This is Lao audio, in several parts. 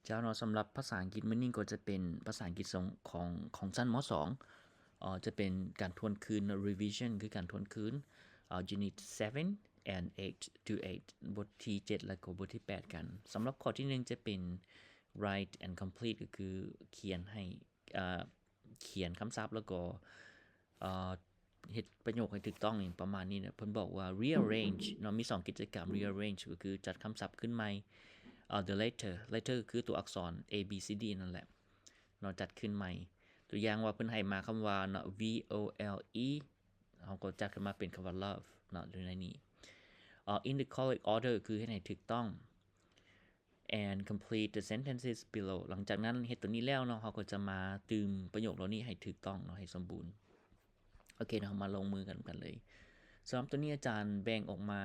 ເຈົ້າເນາະ ສຳລັບພາສາອັງກິດມື້ນີ້ກໍຈະເປັນພາສາອັງກິດຂອງ ຂອງຊັ້ນ ມ.ສອງ ເອີ ຈະເປັນການທວນຄືນເນາະ revision ຄືການທວນຄືນ ເອີ unit seven and eight to eight ບົດທີເຈັດ ແລ້ວກໍບົດທີແປດກັນ. ສຳລັບຂໍ້ທີໜຶ່ງຈະເປັນ write and complete ກໍຄືຂຽນໃຫ້ ເອີ ຂຽນຄຳສັບ ແລ້ວກໍ ເອີ ເຮັດປະໂຫຍກໃຫ້ຖືກຕ້ອງ ຫຍັງປະມານນີ້ນະ. ເພິ່ນບອກວ່າ rearrange ເນາະ ມີສອງກິດຈະກຳ rearrange ກໍຄືຈັດຄຳສັບຂຶ້ນໃໝ່ ເອີ the letter letter ຄືຕົວອັກສອນ A B C D ນັ້ນແຫຼະເນາະ ຈັດຂຶ້ນໃໝ່. ຕົວຢ່າງວ່າເພິ່ນໃຫ້ມາຄຳວ່າເນາະ V O L E ເຮົາກໍຈັດຂຶ້ນມາເປັນຄຳວ່າ love ເນາະ ຢູ່ໃນນີ້. ເອີ in the correct order ຄືເຮັດໃຫ້ຖືກຕ້ອງ and complete the sentences below. ຫຼັງຈາກນັ້ນເຮັດຕົວນີ້ແລ້ວເນາະ ເຮົາກໍຈະມາຕື່ມປະໂຫຍກເຫຼົ່ານີ້ໃຫ້ຖືກຕ້ອງເນາະ ໃຫ້ສົມບູນ. ໂອເຄເນາະ ເຮົາມາລົງມືກັນ ກັນເລີຍ. ສຳລັບຕົວນີ້ອາຈານແບ່ງອອກມາ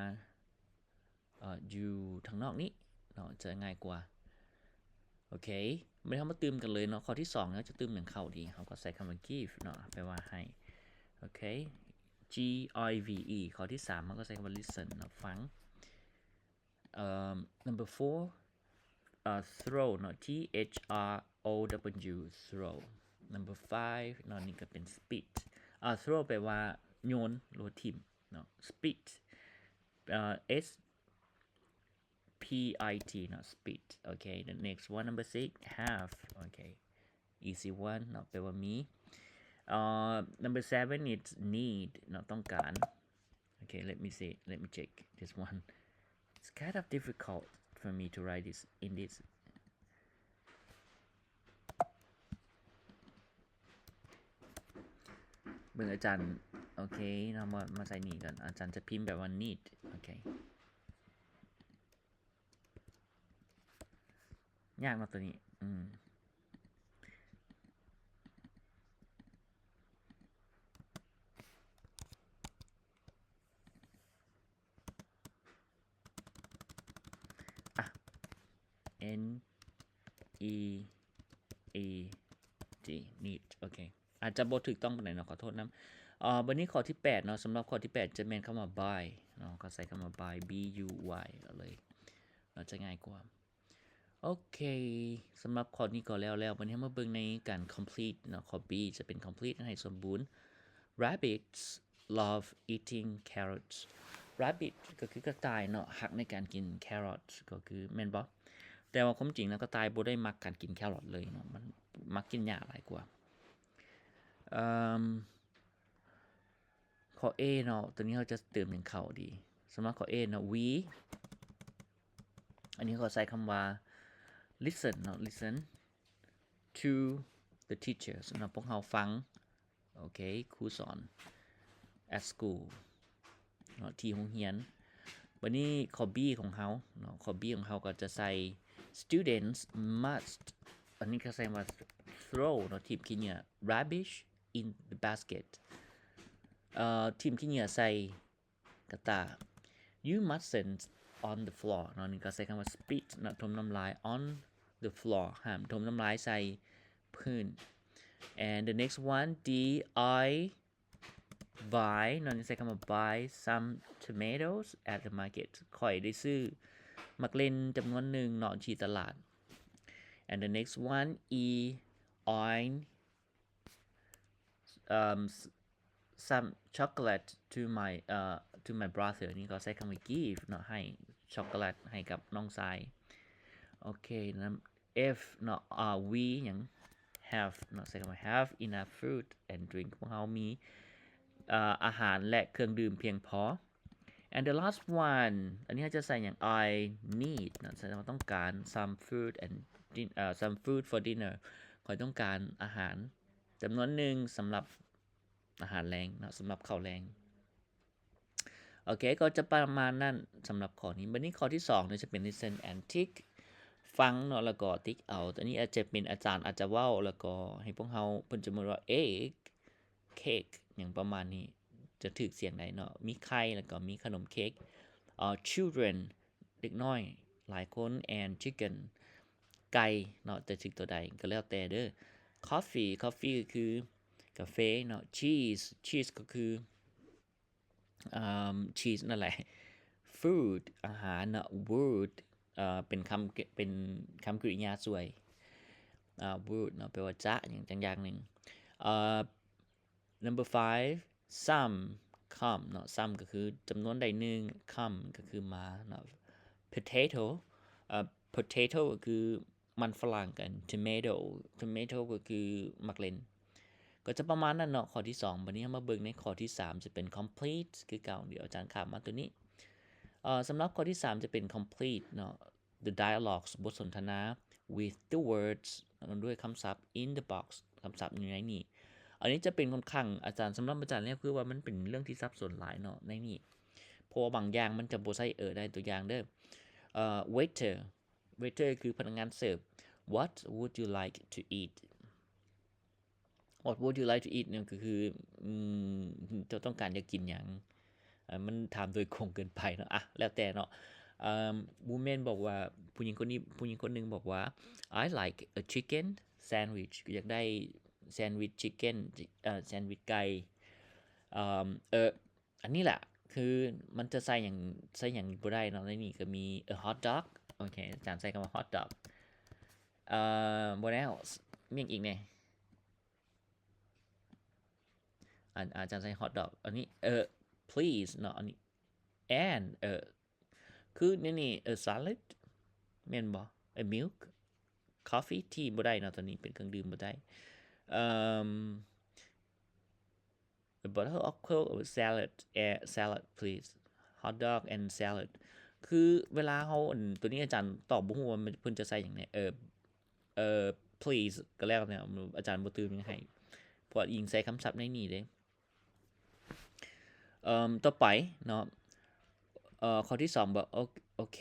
ເອີ ຢູ່ທາງນອກນີ້ເນາະ ຈະງ່າຍກວ່າ. ໂອເຄ ບາດນີ້ເຮົາມາຕື່ມກັນເລີຍເນາະ. ຂໍ້ທີສອງເຮົາຈະຕື່ມຫຍັງເຂົ້າດີ? ເຮົາກໍໃສ່ຄຳວ່າ give ເນາະ ແປວ່າໃຫ້. ໂອເຄ G I V E. ຂໍ້ທີສາມເຮົາກໍໃສ່ຄຳວ່າ listen ເນາະ ຟັງ. ເອີ number four ເອີ throw ເນາະ T H R O W throw. Number five ເນາະ ນີ້ກໍເປັນ spit. ເອີ throw ແປວ່າໂຍນ ຫຼືວ່າຖິ້ມເນາະ spit ເອີ S P I T ເນາະ spit. ໂອເຄ the next one number six have. ໂອເຄ easy one ເນາະ ແປວ່າມີ. ເອີ number seven is need ເນາະ ຕ້ອງການ. Okay, let me see, let me check this one. It's kind of difficult for me to write this in this. ເບິ່ງອາຈານ. ໂອເຄເນາະ ມາ ມາໃສ່ນີ້ກ່ອນ. ອາຈານຈະພິມແບບວ່າ need. ໂອເຄ ຍາກເນາະຕົວນີ້. ອືມ ອ່ະ N E E D need. ໂອເຄ ອາດຈະບໍ່ຖືກຕ້ອງປານໃດເນາະ ຂໍໂທດນຳ. ເອີ ບັດນີ້ຂໍ້ທີແປດເນາະ ສຳລັບຂໍ້ທີແປດຈະແມ່ນຄຳວ່າ buy ເນາະ ກໍໃສ່ຄຳວ່າ buy, B U Y ເອົາເລີຍເນາະ ຈະງ່າຍກວ່າ. ໂອເຄ ສຳລັບຂໍ້ນີ້ກໍແລ້ວແລ້ວ. ບັດນີ້ເຮົາມາເບິ່ງໃນການ complete ເນາະ ຂໍ້ B ຈະເປັນ complete ໃຫ້ສົມບູນ. Rabbits love eating carrots. Rabbit ກໍຄືກະຕ່າຍເນາະ ຮັກໃນການກິນ carrot ກໍຄື ແມ່ນບໍ່? ແຕ່ວ່າຄວາມຈິງແລ້ວກະຕ່າຍບໍ່ໄດ້ມັກການກິນ carrot ເລີຍເນາະ ມັນມັກກິນຫຍ້າຫຼາຍກວ່າ. ເອີ ຂໍ້ A ເນາະ ຕົວນີ້ເຮົາຈະເຕີມຫຍັງເຂົ້າດີ? ສຳລັບຂໍ້ A ເນາະ we ອັນນີ້ເຮົາໃສ່ຄຳວ່າ listen ເນາະ listen to the teachers ເນາະ ພວກເຮົາຟັງ ໂອເຄ ຄູສອນ at school ເນາະ ທີ່ໂຮງຮຽນ. ບັດນີ້ຂໍ້ B ຂອງເຮົາເນາະ ຂໍ້ B ຂອງເຮົາກໍຈະໃສ່ students must ອັນນີ້ກໍໃສ່ວ່າ throw ເນາະ ຖິ້ມຂີ້ເຫຍື້ອ rubbish in the basket ເອີ ຖິ້ມຂີ້ເຫຍື້ອໃສ່ກະຕ່າ. You mustn't on the floor ເນາະ ນີ້ກໍໃຊ້ຄຳວ່າ spit ເນາະ ຖົມນ້ຳລາຍ on the floor ຫ້າມຖົມນ້ຳລາຍໃສ່ພື້ນ. And the next one, D I buy ເນາະ ນີ້ໃຊ້ຄຳວ່າ buy some tomatoes at the market ຂ້ອຍໄດ້ຊື້ໝາກເລັ່ນຈຳນວນໜຶ່ງເນາະ ທີ່ຕະຫຼາດ. And the next one, E I um s- some chocolate to my uh to my brother ນີ້ກໍໃຊ້ຄຳວ່າ give ເນາະ ໃຫ້ຊັອກໂກແລັດໃຫ້ກັບນ້ອງຊາຍ. ໂອເຄ ນຳ F ເນາະ uh we ຫຍັງ have ເນາະ ໃຊ້ຄຳວ່າ have enough food and drink ພວກເຮົາມີ ເອີ ອາຫານ ແລະ ເຄື່ອງດື່ມພຽງພໍ. And the last one ອັນນີ້ເຮົາຈະໃສ່ຫຍັງ? I need ເນາະ ແສດງວ່າຕ້ອງການ some food and din- ເອີ some food for dinner ຂ້ອຍຕ້ອງການອາຫານຈຳນວນໜຶ່ງສຳລັບອາຫານແລງເນາະ ສຳລັບເຂົ້າແລງ. ໂອເຄ ກໍຈະປະມານນັ້ນສຳລັບຂໍ້ນີ້. ບັດນີ້ຂໍ້ທີສອງເນາະ ຈະເປັນ listen and tick ຟັງເນາະ ແລ້ວກໍຕິກເອົາ. ອັນນີ້ອາດຈະເປັນອາຈານອາດຈະເວົ້າ ແລ້ວກໍໃຫ້ພວກເຮົາ ເພິ່ນຈະໝົດວ່າ egg cake ຫຍັງປະມານນີ້ ຈະຖືກສຽງໃດເນາະ. ມີໄຂ່ ແລ້ວກໍມີຂະໜົມເຄ້ກ ເອີ children ເດັກນ້ອຍຫຼາຍຄົນ and chicken ໄກ່ເນາະ ຈະຖືກຕົວໃດກໍແລ້ວແຕ່ເດີ. Coffee coffee ກໍຄືກາເຟເນາະ. Cheese cheese ກໍຄື ອາ cheese ນັ້ນແຫຼະ. Food ອາຫານເນາະ. Wood ເປັນຄຳ ເປັນຄຳກະລິຍາຊ່ວຍ ເອີ would ເນາະ ແປວ່າຈະຫຍັງຈັກຢ່າງໜຶ່ງ. ເອີ number five, some come ເນາະ some ກໍຄືຈຳນວນໃດໜຶ່ງ come ກໍຄືມາເນາະ. potato ເອີ potato ກໍຄືມັນຝຣັ່ງກັນ tomato, tomato ກໍຄືໝາກເລັ່ນ. ກໍຈະປະມານນັ້ນເນາະ ຂໍ້ທີສອງ. ບັດນີ້ເຮົາມາເບິ່ງໃນຂໍ້ທີສາມ ຈະເປັນ complete ຄືເກົ່າ. ດຽວອາຈານຂ້າມມາຕົວນີ້. ເອີ ສຳລັບຂໍ້ທີສາມຈະເປັນ complete ເນາະ the dialogues ບົດສົນທະນາ with the words ດ້ວຍຄຳສັບ in the box ຄຳສັບຢູ່ໃນນີ້. ອັນນີ້ຈະເປັນຂ້ອນຂ້າງ ອາຈານ ສຳລັບອາຈານແລ້ວ ຄືວ່າມັນເປັນເລື່ອງທີ່ສັບສົນຫຼາຍເນາະໃນນີ້ ເພາະວ່າບາງຢ່າງມັນຈະບໍ່ໃຊ້ ur ໄດ້. ຕົວຢ່າງເດີ ເອີ waiter, waiter ຄືພະນັກງານເສີບ. What would you like to eat? What would you like to eat? ນັ້ນກໍຄື ອືມ ເຈົ້າຕ້ອງການຢາກກິນຫຍັງ? ເອີ ມັນຖາມໂດຍກົງເກີນໄປເນາະ. ອະ ແລ້ວແຕ່ເນາະ. ເອີ woman ບອກວ່າ ຜູ້ຍິງຄົນນີ້ ຜູ້ຍິງຄົນໜຶ່ງບອກວ່າ I like a chicken sandwich ຢາກໄດ້ sandwich chicken ເອີ sandwich ໄກ່. ເອີ ອັນນີ້ແຫຼະ ຄືມັນຈະໃສ່ຫຍັງ ໃສ່ຫຍັງບໍ່ໄດ້ເນາະ. ໃນນີ້ກໍມີ a hot dog. ໂອເຄ ອາຈານໃສ່ຄຳວ່າ hot dog. ເອີ what else? ມີຫຍັງອີກແດ່? ອາ ອາຈານໃສ່ hot dog ອັນນີ້ ເອີ please ເນາະ ອັນນີ້ and ເອີ ຄືໃນນີ້ a salad ແມ່ນບໍ່? a milk, coffee, tea ບໍ່ໄດ້ເນາະ ຕົວນີ້ເປັນເຄື່ອງດື່ມບໍ່ໄດ້. ເອີ a bottle of Coke, a salad, a salad please, hot dog and salad. ຄືເວລາເຮົາ ອັນ ຕົວນີ້ອາຈານຕອບບໍ່ຮູ້ວ່າເພິ່ນຈະໃສ່ຫຍັງແດ່. ເອີ ເອີ please ກໍແລ້ວແຕ່ ອາຈານບໍ່ຕື່ມຫຍັງໃຫ້ ເພາະວ່າອີງໃສ່ຄຳສັບໃນນີ້ເດ້. ເອີ ຕໍ່ໄປເນາະ ເອີ ຂໍ້ທີສອງບອກ ໂອ ໂອເຄ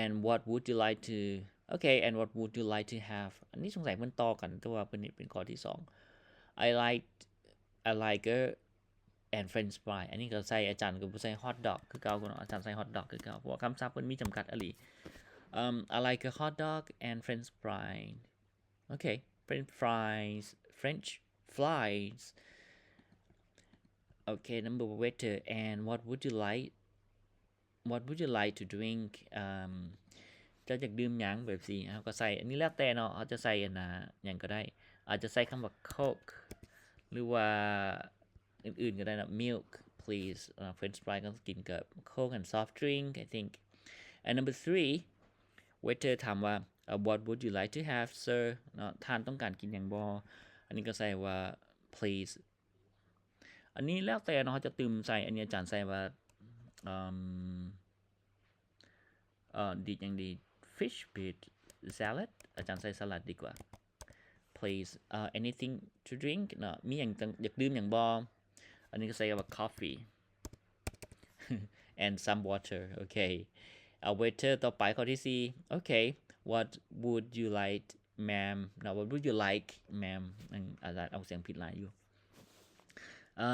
and what would you like to, okay, and what would you like to have? ອັນນີ້ສົງໄສເພິ່ນຕໍ່ກັນ ແຕ່ວ່າເພິ່ນເຮັດເປັນຂໍ້ທີສອງ. I like, I like a and french fry. ອັນນີ້ກໍໃສ່ ອາຈານກໍບໍ່ໃສ່ hot dog ຄືເກົ່າເນາະ ອາຈານໃສ່ hot dog ຄືເກົ່າ ເພາະວ່າຄຳສັບເພິ່ນມີຈຳກັດອີ່ຫຼີ. ເອີ I like a hot dog and french fry. Okay, french fries, french fries. Okay, number waiter, and what would you like, what would you like to drink? ເອີ ເຈົ້າຢາກດື່ມຫຍັງ? ແບບຊີ້ ເຮົາກໍໃສ່ ອັນນີ້ແລ້ວແຕ່ເນາະ ເຮົາຈະໃສ່ອັນນາ ຫຍັງກໍໄດ້ ອາດຈະໃສ່ຄຳວ່າ Coke ຫຼືວ່າ ອື່ນໆກໍໄດ້ເນາະ milk please. ເອີ french fry ກໍກິນກັບ Coke and soft drink, I think. And number three, waiter ຖາມວ່າ ເອີ what would you like to have, sir? ເນາະ ທ່ານຕ້ອງການກິນຫຍັງບໍ່? ອັນນີ້ກໍໃສ່ວ່າ please. ອັນນີ້ແລ້ວແຕ່ເນາະ ເຮົາຈະຕື່ມໃສ່ ອັນນີ້ອາຈານໃສ່ວ່າ ເອີ ເອີ ດີຫຍັງດີ fish with salad ອາຈານໃສ່ສະລັດດີກວ່າ. Please, uh, anything to drink ເນາະ ມີຫຍັງຢາກດື່ມຫຍັງບໍ່? ອັນນີ້ກໍໃສ່ວ່າ coffee and some water. ໂອເຄ ເອົາ waiter ຕໍ່ໄປ ຂໍ້ທີສີ່. Okay, what would you like, ma'am? ເນາະ what would you like, ma'am? ອາຈານອອກສຽງຜິດຫຼາຍຢູ່. ເອີ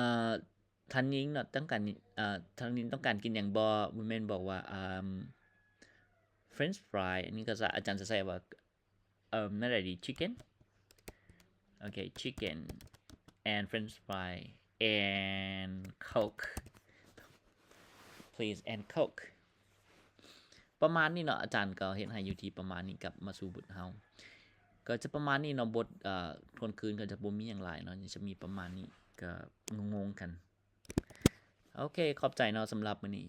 ທ່ານຍິງເນາະ ຕ້ອງການ ເອີ ທ່ານຍິງຕ້ອງການກິນຫຍັງບໍ່? ແມ່ນບອກວ່າ ເອີ french fry ອັນນີ້ກໍຈະ ອາຈານຈະໃສ່ວ່າ ເອີ ແນວໃດດີ chicken. Okay, chicken and french fry and Coke, please, and Coke. ປະມານນີ້ເນາະ ອາຈານກໍເຮັດໃຫ້ຢູ່ທີ່ປະມານນີ້ກັບມາສູ່ບົດເຮົາ ກໍຈະປະມານນີ້ເນາະ ບົດ ເອີ ທວນຄືນກໍຈະບໍ່ມີຫຍັງຫຼາຍເນາະ ຈະມີປະມານນີ້ ກໍງົງໆກັນ. ໂອເຄ ຂອບໃຈເນາະ ສຳລັບມື້ນີ້